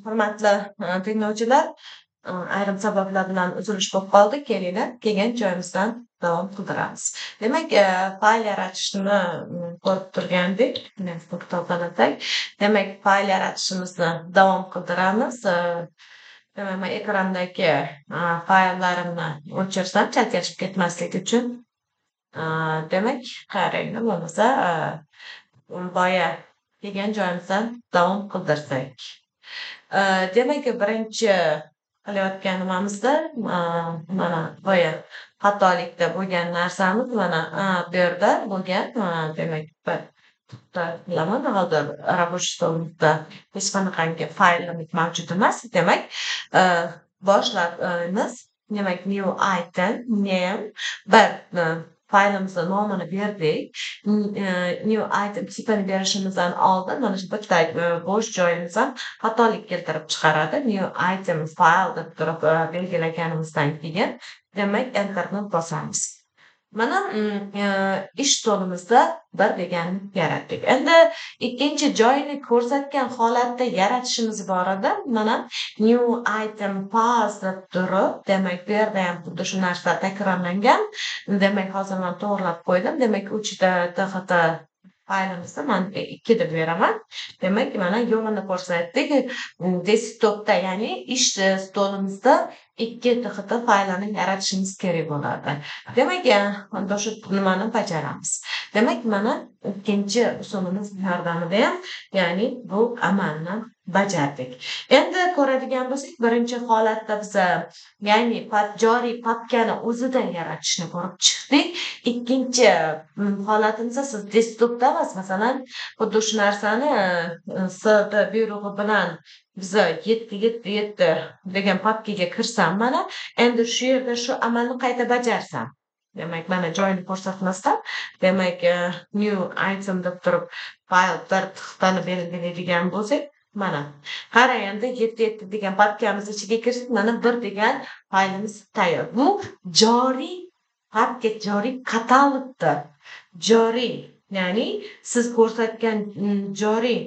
Hurmatli tinglovchilar, ayrim sabablar bilan uzilish bo'lib qoldi. Kelinglar, kelgan joyimizdan davom qildiramiz. Demak, fayl yaratishni ko'rib turgandik. Tozalasak. Demak, fayl yaratishimizni davom qildiramiz. Demak, men ekrandagi fayllarimni o'chirsam, chalkashib ketmaslik uchun. Demak, qaranglar, bo'lmasa boya kelgan joyimizdan davom qildirsak. Demak, birinchi qilayotgan nimamizda mana boya xatolikda bo'lgan narsamiz mana bu yerda bo'lgan. Demak, bir bilaman, hozir рабочий stolimizda hech qanaqangi faylimiz mavjud emas. Demak, boshlaymiz. Demak, new item name bir faylimizni nomini berdik. New item tipini berishimizdan oldin mana shu bitta bo'sh joyimiz ham xatolik keltirib chiqaradi. New item file deb turib belgilaganimizdan keyin demak enterni bosamiz. Mana ish stolimizda bir deganni yaratdik. Endi ikkinchi joyini ko'rsatgan holatda yaratishimiz bor edi. Mana new item path deb turib, demak bu yerda ham xuddi shu narsa takrorlangan. Demak, hozir men to'g'rilab qo'ydim. Demak, 3 ta txt faylimizni men 2 deb beraman. Demak, mana yo'lini ko'rsatdik. Desktopda, ya'ni ish stolimizda 2 txt faylini yaratishimiz kerak bo'ladi. Demak, endi shu nimani bajaramiz. Demak, mana ikkinchi usulimiz yordamida ham, ya'ni bu amalni bajardik. Endi ko'radigan bo'lsak, birinchi holatda biz, ya'ni joriy papkani o'zida yaratishni ko'rib chiqdik. Ikkinchi holatimizda siz desktopda emas, masalan, xuddi shu narsani cd buyrug'i bilan biza 7 7 7 degan papkaga kirsam, mana endi shu yerda shu amalni qayta bajarsam, demak, mana joyini ko'rsatmasdan, demak, new item deb turib fayl bir txtani belgilaydigan bo'lsak, mana qarang, endi 7 7 degan papkamiz ichiga kirsak, mana 1 degan faylimiz tayyor. Bu joriy papka, joriy katalogda, joriy, ya'ni siz ko'rsatgan joriy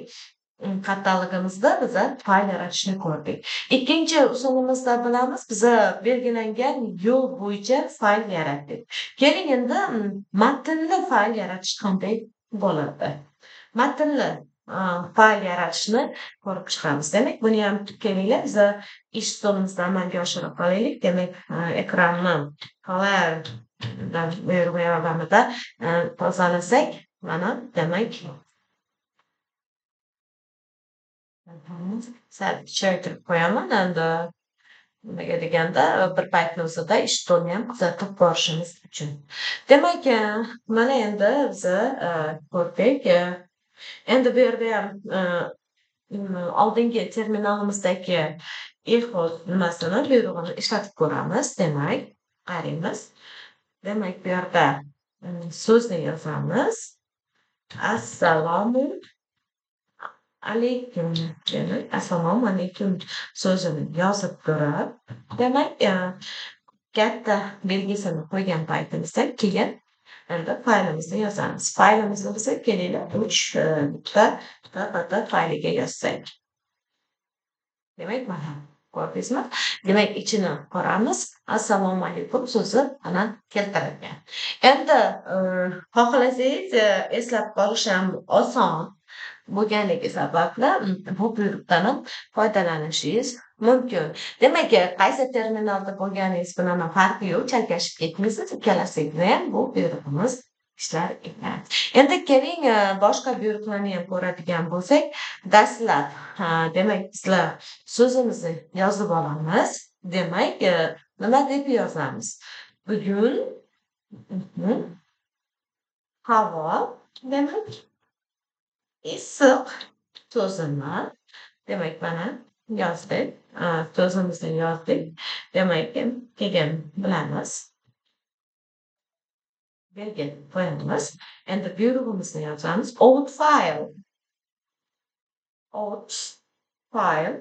katalogimizda biza fayl yaratishni ko'rdik. Ikkinchi usulimizda bilamiz, biza belgilangan yo'l bo'yicha fayl yaratdik. Keling, endi matnli fayl yaratish qanday bo'ladi? Matnli fayl yaratishni ko'rib chiqamiz. Demak, buni ham kelinglar, biza ish stolimizda amalga oshirib qolaylik. Demak, ekranni clear yordamida tozalasak, mana demak sal kuchaytirib qo'yaman. Endi nimaga deganda bir paytni o'zida ish stolini ham kuzatib borishimiz uchun. Demak, mana endi biza ko'rdik. Endi bu yerda ham oldingi terminalimizdagi echo nimasini buyrug'ini ishlatib ko'ramiz. Demak, qaraymiz. Demak, bu yerda so'zni yozamiz. Assalomu alaykum. Demak, assalomu alaykum so'zini yozib turib, demak, katta belgisini qo'ygan paytimizda keyin endi faylimizni yozamiz. Faylimizni biz kelinglar 3 nuqta txt fayliga yozsak. Demak, mana ko'rdingizmi? Demak, ichini ko'ramiz. Assalomu alaykum so'zi mana keltirilgan. Endi xohlasangiz eslab qolish ham oson bo'lganligi sababli bu buyruqdan ham foydalanishingiz mumkin. Demak, qaysi terminalda bo'lganingiz bilan ham farqi yo'q, chalkashib ketmaysiz, ikkalasida ham bu buyrug'imiz ishlar ekan. Endi keling, boshqa buyruqlarni ham ko'radigan bo'lsak, dastlab, demak, bizlar so'zimizni yozib olamiz. Demak, nima deb yozamiz? Bugun havo, demak, issiq so'zini, demak, mana yozdik, so'zimizni yozdik. Demak, keyin bilamiz. Belgi qo'yamiz. Endi buyrug'imizni yozamiz. Out file. Out file.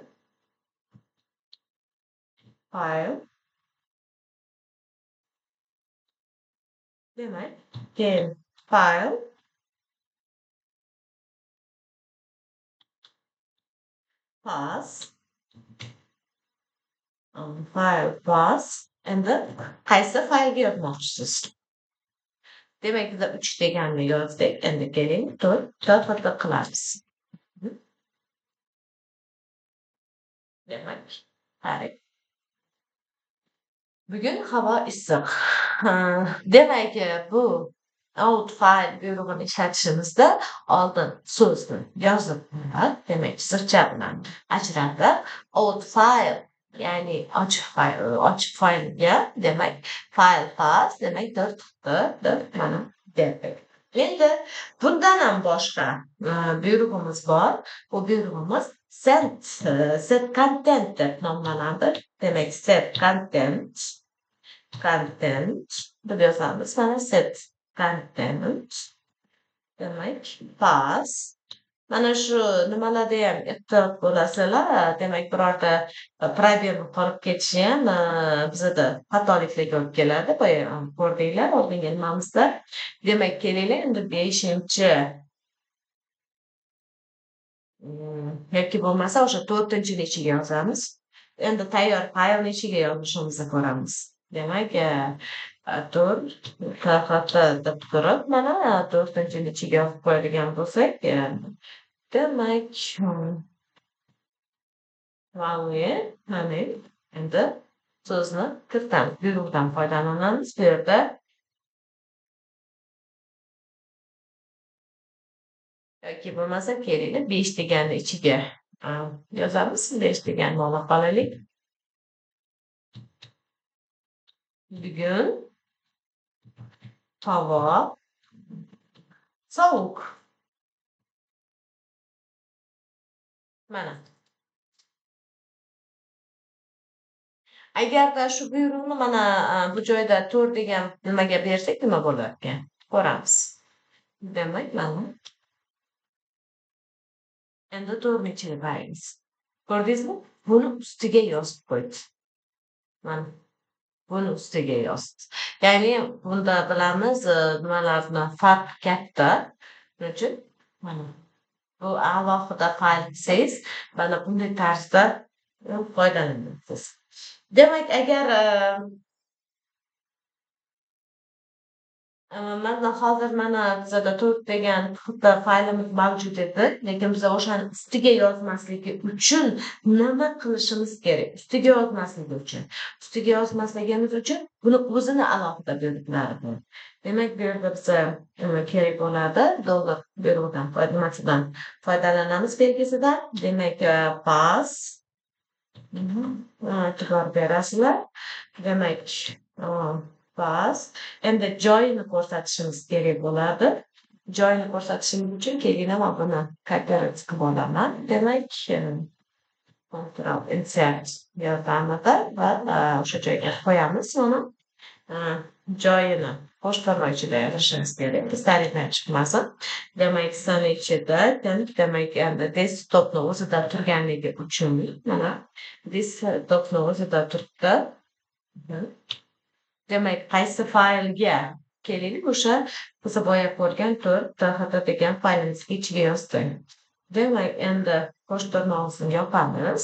File. Demak, keyin file. Path, file path. Endi qaysi faylga yozmoqchisiz? Demak, biz 3 deganni yozdik. Endi keling 4 txt qilamiz. Demak, qarang. Bugun havo issiq. Demak, bu out file buyrug'ini ishlatishimizda oldin so'zni yozib qo'yadi. Demak, chiziqcha bilan ajratib, out file, ya'ni ochiq fayl, ochiq faylga, demak, file path, demak, 4 deb mana berdik. Endi bundan ham boshqa buyrug'imiz bor. Bu buyrug'imiz set content deb nomlanadi. Demak, set content deb yozamiz. Mana set content, demak, path. Mana shu nimalarda ham ehtiyot bo'lasizlar. Demak, birorta probel qolib ketishi ham bizada xatoliklarga olib keladi. Boya ko'rdinglar oldingi nimamizda. Demak, kelinglar endi 5 yoki bo'lmasa o'sha 4-ni ichiga yozamiz. Endi tayyor faylni ichiga yozishimizni ko'ramiz. Demak, 4 txt deb turib, mana 4-ni ichiga yozib qo'yadigan bo'lsak, demak, value, mana endi so'zni kiritamiz. Buyruqdan foydalanamiz bu yerda. Yoki bo'lmasa kelinglar 5 deganni ichiga yozamiz. 5 deganni olib qolaylik. Bugun havo sovuq. Mana. Agarda shu buyruqni mana bu joyda 4 degan nimaga bersak nima bo'lar ekan? Ko'ramiz. Demak, mana endi 4ni ichiga beramiz. Ko'rdingizmi? Buni ustiga yozib qo'ydi. Mana buni ustiga yozdi. Ya'ni bunda bilamiz nimalarni farq katta. Shuning uchun mana bu alohida fayl desangiz, mana bunday tarzda foydalanasiz. Demak, agar mana hozir mana bizada 4 degan xuddi faylimiz mavjud edi, lekin biz o'shani ustiga yozmasligi uchun nima qilishimiz kerak? Ustiga yozmasligi uchun. Ustiga yozmasligimiz uchun buni o'zini alohida buyruqlari bor. Demak, bu yerda biza kerak bo'ladi dollar buyrug'idan nimasidan foydalanamiz belgisidan. Demak, pass e'tibor berasizlar. Demak, pass. Endi joyini ko'rsatishimiz kerak bo'ladi. Joyini ko'rsatishimiz uchun keyin men buni kopirovat qilib olaman. Demak, Ctrl Insert yordamida va o'sha joyga qo'yamiz uni. Joyini qo'sh tirnoq ichida yozishimiz kerak. Bizlardan chiqmasin. Demak, sani ichida, demak, endi desktopni o'zida turganligi uchun mana desktopni o'zida turibdi. Demak, qaysi faylga kelaylik, o'sha biz boya ko'rgan 4 txt degan faylimizga ichiga yozdik. Demak, endi qo'sh tirnog'imizni yopamiz.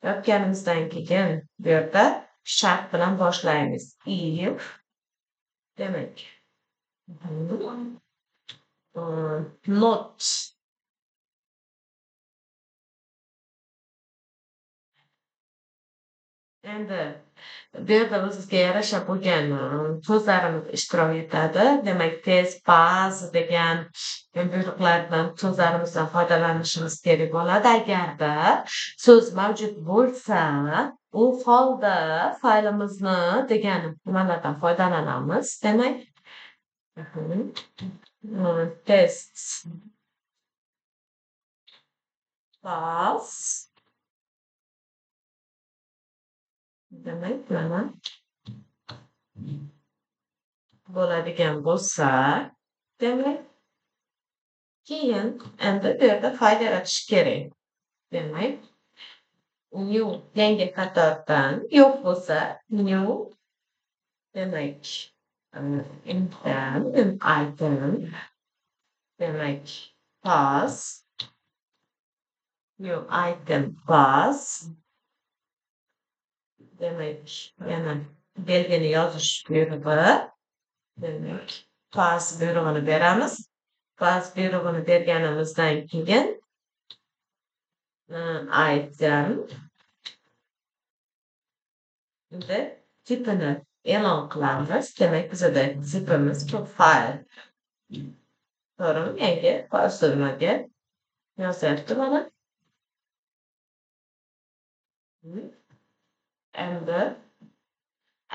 Yopganimizdan keyin bu yerda shart bilan boshlaymiz. If, demak, not endi bu yerda bizga yarasha bo'lgan so'zlarimiz ishtirok etadi. Demak, tez, paz degan buyruqlardan, so'zlarimizdan foydalanishimiz kerak bo'ladi. Agarda so'z mavjud bo'lsa, u holda faylimizni degan nimalardan foydalanamiz. Demak, test paz. Demak, mana bo'ladigan bo'lsa, demak, keyin endi bu yerda fayl yaratish kerak. Demak, new yangi qatordan yo'q bo'lsa new, demak, item, demak, pass, New item pass. Demak, yana belgini yozish buyrug'i. Demak, pass buyrug'ini beramiz. Pass buyrug'ini berganimizdan keyin item deb tipini e'lon qilamiz. Demak, bizada tipimiz bu fayl. To'g'rimi? Yangi fayl yozyapti mana. Endi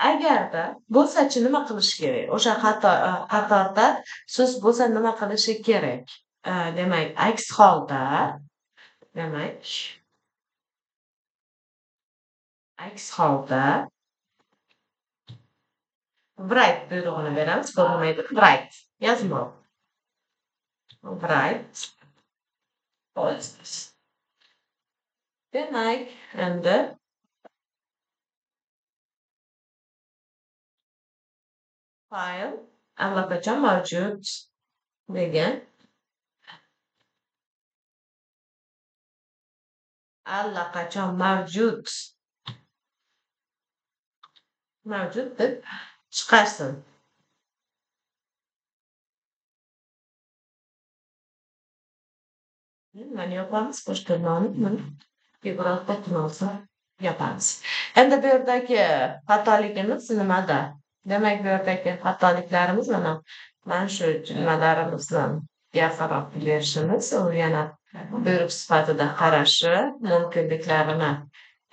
agarda bo'lsa-chi nima qilish kerak? O'sha qatorda so'z bo'lsa nima qilishi kerak? Demak, aks holda, demak, aks holda write buyrug'ini beramiz. Ko'rinmaydi. Write yozmoq. Write. Demak, endi fayl allaqachon mavjud degan allaqachon mavjud deb chiqarsin. Mana yopamiz, bosh tirnoqni, mana figurantda tirnoqni yopamiz. Endi bu yerdagi xatoligimiz nimada? Demak, bu yerdagi xatoliklarimiz mana shu nimalarimizni yaqinroq berishimiz, u yana buyruq sifatida qarashi mumkinliklarini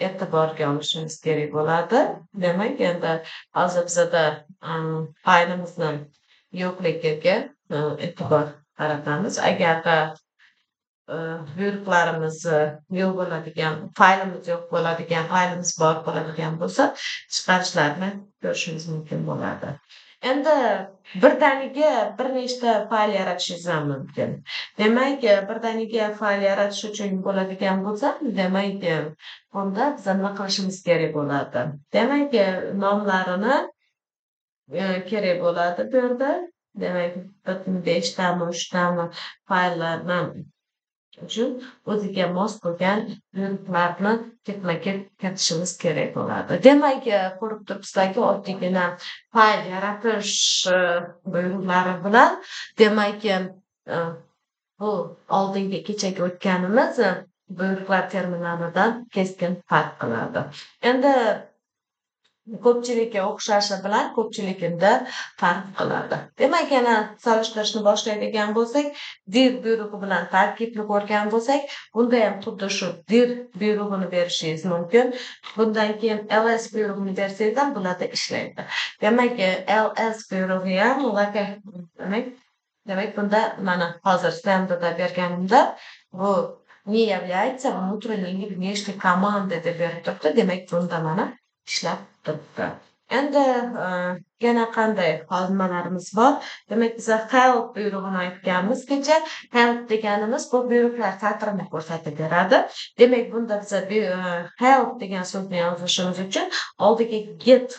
e'tiborga olishimiz kerak bo'ladi. Demak, endi hozir bizada faylimizni yo'qligiga e'tibor qaratamiz. Agarda buyruqlarimiz yo'q bo'ladigan, faylimiz yo'q bo'ladigan, faylimiz bor bo'ladigan bo'lsa, chiqarishlarni ko'rishimiz mumkin bo'ladi. Endi birdaniga bir nechta fayl yaratishingiz ham mumkin. Demak, birdaniga fayl yaratish uchun bo'ladigan bo'lsa, demak, bunda biz nima qilishimiz kerak bo'ladi? Demak, nomlarini kerak bo'ladi bu yerda. Demak, 5 tami, 3 tami fayllarni uchun o'ziga mos bo'lgan buyruqlarni ketma-ket kiritishimiz kerak bo'ladi. Demak, ko'rib turibsizlarki, oddiygina fayl yaratish buyruqlari bilan, demak, bu oldingi kechagi o'tganimiz buyruqlar terminalidan keskin farq qiladi. Endi ko'pchilikka o'xshashi bilan ko'pchilikda farq qiladi. Demak, yana solishtirishni boshlaydigan bo'lsak, dir buyrug'i bilan tarkibni ko'rgan bo'lsak, bunda ham xuddi shu dir buyrug'ini berishingiz mumkin. Bundan keyin ls buyrug'ini bersangiz ham bularda ishlaydi. Demak, ls buyrug'i ham demak bunda mana hozir standartda berganimda bu не является внутренней внешней командой deb berib turibdi. Demak, bunda mana ishlab turibdi. Endi yana qanday nimalarimiz bor? Demak, biz help buyrug'ini aytganmiz kecha. Help deganimiz bu buyruqlar satrini ko'rsatib beradi. Demak, bunda biz help degan so'zni yozishimiz uchun oldiga get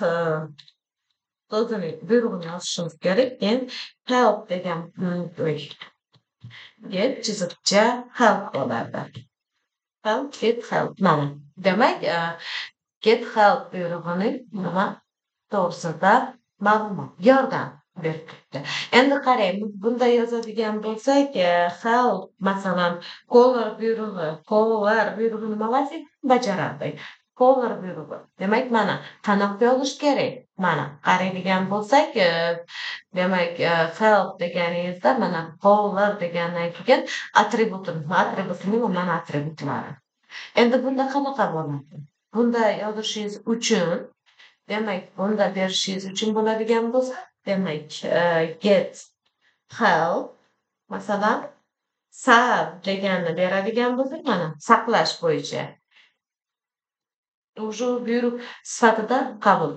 so'zini buyrug'ini yozishimiz kerak. Keyin help degan get chiziqcha help bo'ladi. Help, get help. Mana. Demak, get help buyrug'ining nima to'g'risida ma'lumot, yordam berib turibdi. Endi qarang, bunda yozadigan bo'lsak, help masalan, color buyrug'i nima vazifani bajaradi? Color buyrug'i. Demak, mana qanaqa yozish kerak? Mana qaraydigan bo'lsak, demak, help deganingizda mana color degandan keyin atributining mana atributlari. Endi bunda qanaqa bo'ladi? Bunda yozishingiz uchun, demak, bunda berishingiz uchun bo'ladigan bo'lsa, demak, get help masalan, save deganni beradigan bo'lsak, mana saqlash bo'yicha уже buyruq sifatida qabul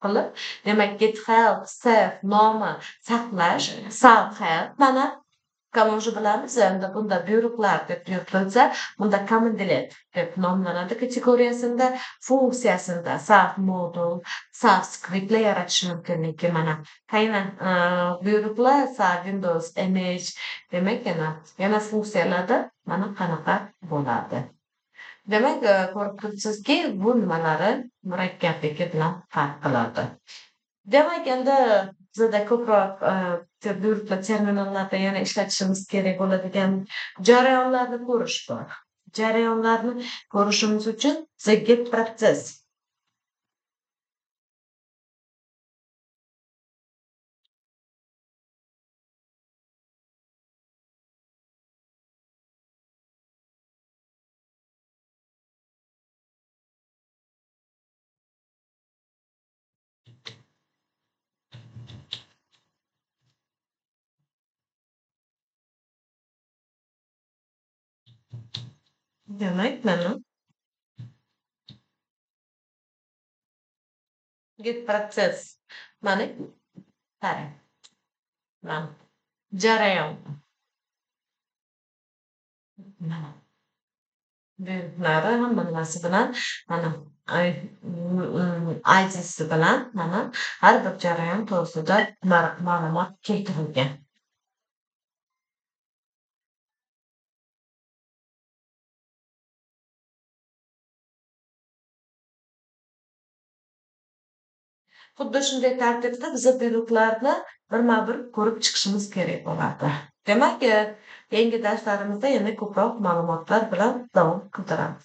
qilib, demak, get help, save nomi saqlash, save help mana Уже bilamiz, endi bunda buyruqlar deb yuritilsa, bunda commandlet deb nomlanadi kategoriyasida, funksiyasida save modul, save scriptlar yaratish mumkinligi mana. Aynan buyruqlar save Windows image demak yana funksiyalarda mana qanaqa bo'ladi. Demak, ko'rib turibsizki, bu nimalari murakkabligi bilan farq qiladi. Demak, endi bizda ko'proq buyruqlar terminallarda yana ishlatishimiz kerak bo'ladigan jarayonlarni ko'rish bor. Jarayonlarni ko'rishimiz uchun bizga get protsess. Demak, mana get protsess mana qarang. Mana jarayon. Mana buyruqlari hamma nimasi bilan mana ID'si bilan mana har bir jarayon to'g'risida ma'lumot keltirilgan. Xuddi shunday tartibda biz buyruqlarni birma-bir ko'rib chiqishimiz kerak bo'ladi. Demak, yangi darslarimizda yana ko'proq ma'lumotlar bilan davom qildiramiz.